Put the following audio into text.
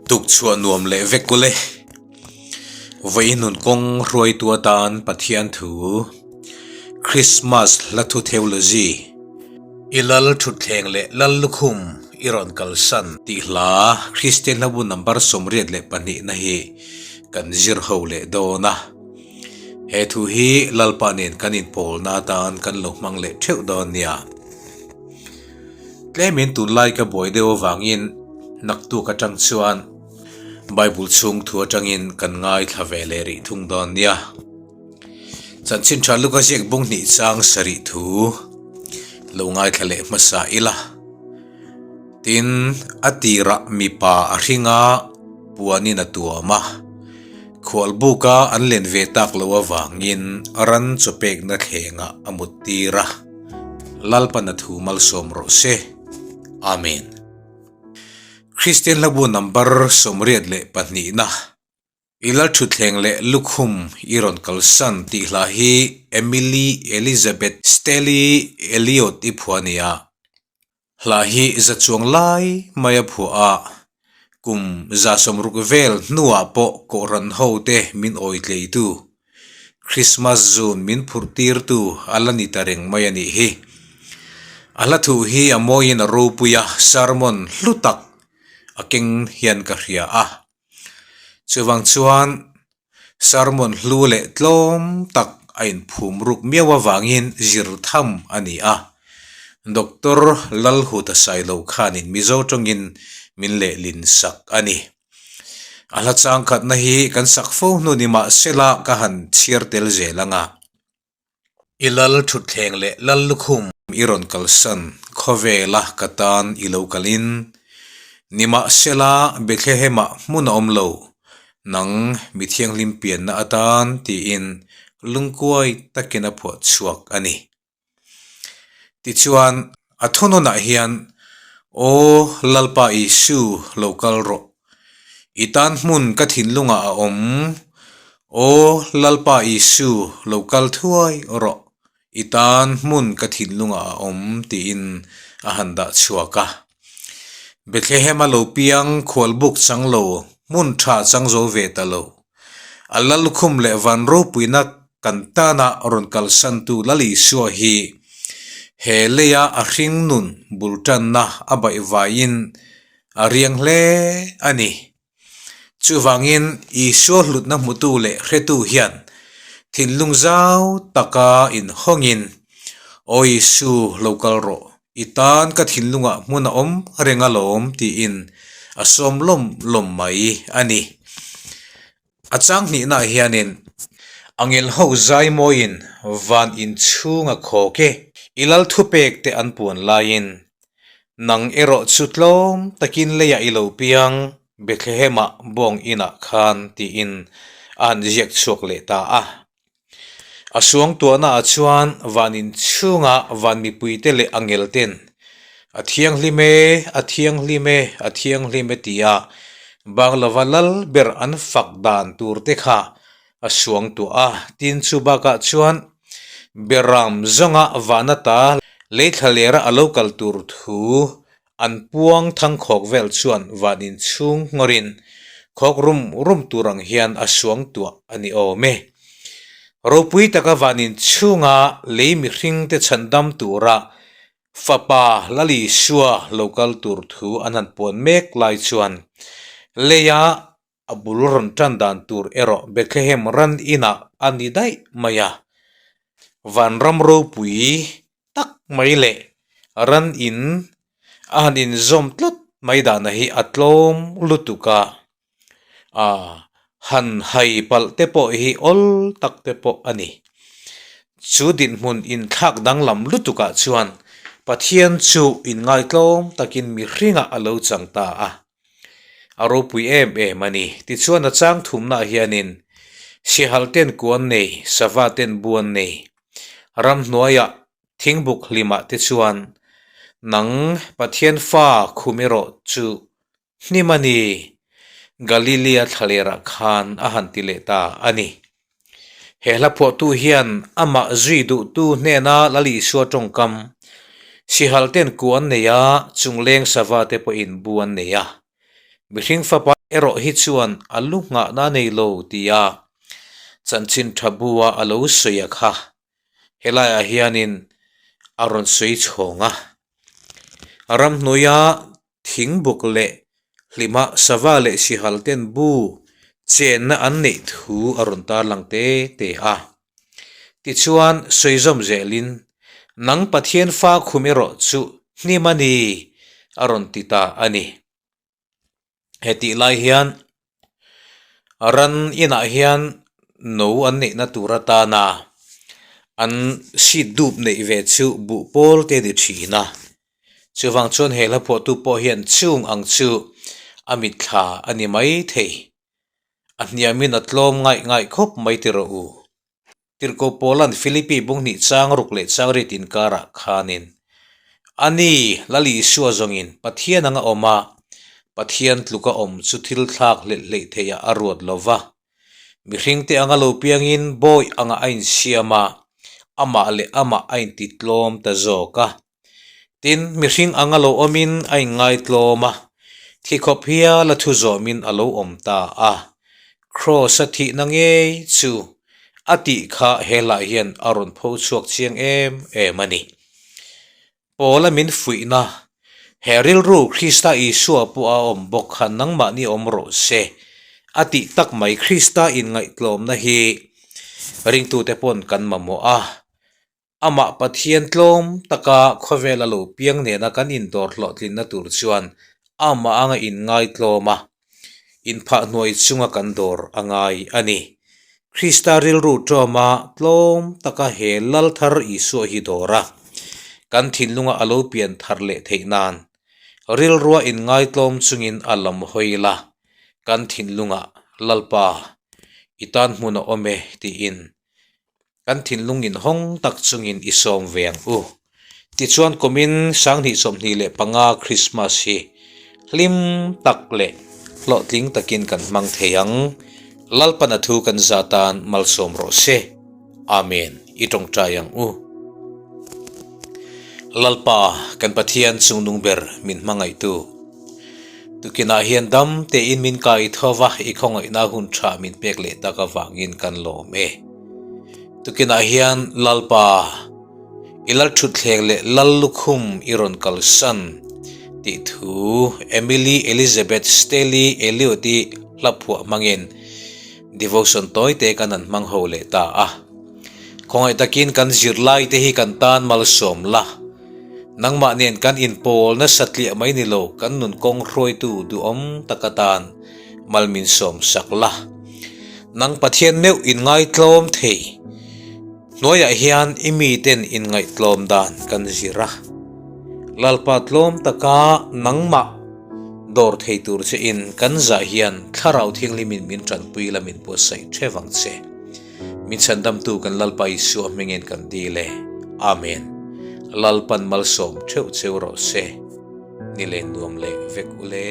Tukchhuah nuam leh vek ule. Vawiin nun kawng hruaitu atan Pathian thu, Christmas hla thu theology, I lal thutthleng leh lal lukhum i rawn kalsan tih hla Kristian hlabu number 82 na hi kan zir ho leh dawn a. He thu hi Lalpa nen kan inpawlna atan kan lo hmang leh theuh dawn nia. Tlemin tunlai ka buai deuh avangin naktuk atang chuan Bible chhung thu atangin kan ngaithla ve leh rih thung dawn nia. Chanchin tha Luka ziak bung hnih chang sarih thu lo ngaithla leh hmasa ila. Tin, a tirah mipa a hring a, puanin a tuam a. Khualbuka an len ve tak loh avangin ran chaw pekna thlengah a mut tir a. Lalpan a thu malsawm rawh se. Amen. Kristian hlabu number 82 na I Lalthutthleng leh Lukhum i rawn kalsan tih hla hi Emily Elizabeth Staley Elliot i phuah a ni a. Hla hi za chuang lai mai a phuah a, kum 60 vel hnuah pawh Kohhran hote min awitleitu, Krismas zun min phurh tirtu a la ni ta reng mai a nih hi. A hla thu hi a mawiin a ropui a, sermon hlu tak a keng hian ka hria a. Chuvang chuan sermon hlu leh tlawm tak a inphum ruk miau avangin zir tham a ni a. Doctor Lalhuta Sailo khanin Mizo tawngin min lehlin sak a ni. A hla changkhatna hi kan sak fo hnu ni mahsela ka han chhiar tel zel ang a. I lal thutthleng leh lal lukhum i rawn kalsan khawvela ka tan i lo kalin, nimahsela Bethlehemah hmun a awm lo, nang mi thianghlim pianna atan tiin lungkuai takin a phuah chhuak a ni. Tichuan, a thunawnah hian, Aw Lalpa Isu, lo kal rawh. I tan hmun ka thinlungah a awm. Aw Lalpa Isu, lo kal thuai rawh. I tan hmun ka thinlungah a awm, tiin a han dah chhuak a. Bethlehem-a lo piang khualbuk chang lo, hmun tha chang zo ve ta lo. A lalkhum leh van ropuina kan tana rawn kalsantu Lal Isua hi he leia a hring nun bul tanna a baihvaiin a riang hle a ni. Chuvangin Isua hlutna hmutu leh hretu hian thinlung zau taka inhawngin, Aw Isu, lo kal rawh, i tan ka thinlungah hmun a awm reng alawm tiin a sawm lawm lawm mai a ni. A chang hnihnaah hianin angel ho zai mawiin van inchhunga khawk e. I lal thupek te an puan laiin nang erawh chu tlawm takin leiah i lo piang Bethlehemah bawng inah khan tiin a han ziak chhuak leh ta a. A suangtuahnaah chuan van inchhunga van mipuite leh angel ten A thianghlim e, a thianghlim e, a thianghlim e tia Banglova lal ber an fak dan tur te kha a suangtuah a. Tin chu bakah chuan Beram zawnga van ata leithla lera a lo kal tur thu An puang thangkhawk vel chuan van inchhung ngawrin khawk rum rum tur ang hian a suang tuah a ni awm e. Ropui taka van inchhunga lei mihringte chhandam tura Fapa Lalisua lo kal tur thu an han puan mek lai chuan leia a bul rawn tan dan tur erawh Bethlehem ran inah a ni daih mai a. Vanram ropui tak mai leh ran in a han inzawm tlat mai dahna hi a tlawm lutuk a, ah han hai palh te pawh hi awl tak te pawh a ni. Chu dinhmun inthlak danglam lutukah chuan Pathian chu inngaitlawm takin mihringah a lo chang ta a. A ropui em em a ni. Tichuan a chang thumnaah hianin Sihal ten kuan nei, sava ten buan nei, ramhnuaiah thingbuk hlimah te chuan nang Pathian fa khum erawh chu hnim a ni, Galilia thlalerah khan a han ti leh ta a ni. He hla phuahtu hian amah zui duhtu hnena Lal Isua tawngkam, Sihal ten ku an nei a, chungleng sava te pawhin bu an nei a. Mihring fapa erawh hi chuan a lu nghahna a nei lo tia chanchin tha bua a lo sawi a kha helaiah hianin a rawn sawi chhawng a. Ramhnuaia thingbuk leh hlima sava leh sihal ten bu chenna an neih thu a rawn tarlang te te a. Tichuan sawi zawm zelin nang Pathian fa khum erawh chu hnim a ni a rawn ti ta a ni. Hetih lai hian ran inah hian no an neihna tur atana an seat dup neih ve chu buh pawl te a ni thin a, chuvang chuan he hla phuahtu pawh hian chung ang chu a mitthla a ni maithei, a hniamin a tlawm ngaih ngaih khawp mai ti rawh u. Tirhkoh Paula'n Philippi bunghnih chang ruk leh chang rit inkarah khanin, A ni, Lal Isua zawngin Pathian anga awm a, Pathian tluka awm chu thil thlak hlelh hleih theihah a ruat lo va. Mihringte anga lo piangin bawi anga a insiam a, amah leh amah a intitlawm ta zawk a. Tin, mihring anga lo awmin a inngaitlawm a, thi khawp hial a thu zawmin a lo awm ta a. Kraws-a thihna ngei chu a tih kha he hlah hian a rawn pho chhuak chiang em em a ni. Paula min fuihna, He rilru Krista Isua pawh a awm bawk kha nangmahni awm rawh se, a tih tak mai Krista inngaihtlawmna hi ringtute pawn kan mamawh a. Amah Pathian tlawm taka khawvel a lo piang nena kan indawr hlawhtlinna tur chuan amah anga inngaitlawm a, inphah hnuai chunga kan dawr a ngai a ni. Krista rilru ṭawma tlawm taka he Lal thar Isua hi dawr a, kan thinlunga a lo pian thar leh theih nan rilrua inngaitlawm chungin a lam hawi la, kan thinlungah Lalpa i tan hmun a awm e tiin Kan thinlung inhawng tak chungin i sawm ve ang u. Tichuan kumin 2025 Krismas hi hlim tak leh hlawhtling takin kan hmang thei ang. Lalpan a thu kan za tan malsawm rawh se. Amen. I tawngtai ang u. Lalpa, kan Pathian chungnung ber min hmangaihtu. Tukinah hian dam tein min kai tho va, i khawngaihna hun tha min pek leh tak avangin kan lawm e. Tukinah hian Lalpa, i lal thutthleng leh lal lukhum i rawn kalsan tih thu Emily Elizabeth Staley Elliot-i hla phuah hmangin devotion tawi te kan han hmang ho leh ta a. Khawngaih takin kan zirlai te hi kan tan malsawm la. Nangmah nen kan inpawl nasa tliah mai ni lo, kan nun kawng hruaitu duhawm tak atan mal min sawm sak la. Nang Pathian meuh inngaihtlawm thei. Hnuaiah hian i miten inngaihtlawm dan kan zir a. Lalpa tlawm taka nangmah dawr thei tur che in kan zah hian Thlarau Thianghlimin min tanpui la min buatsaih theuh ang che. Min chhandamtu kan Lalpa Isua hmingin kan dil e. Amen. Lalpan malsawm theuh cheu rawh se. Ni len nuam leh vek ule.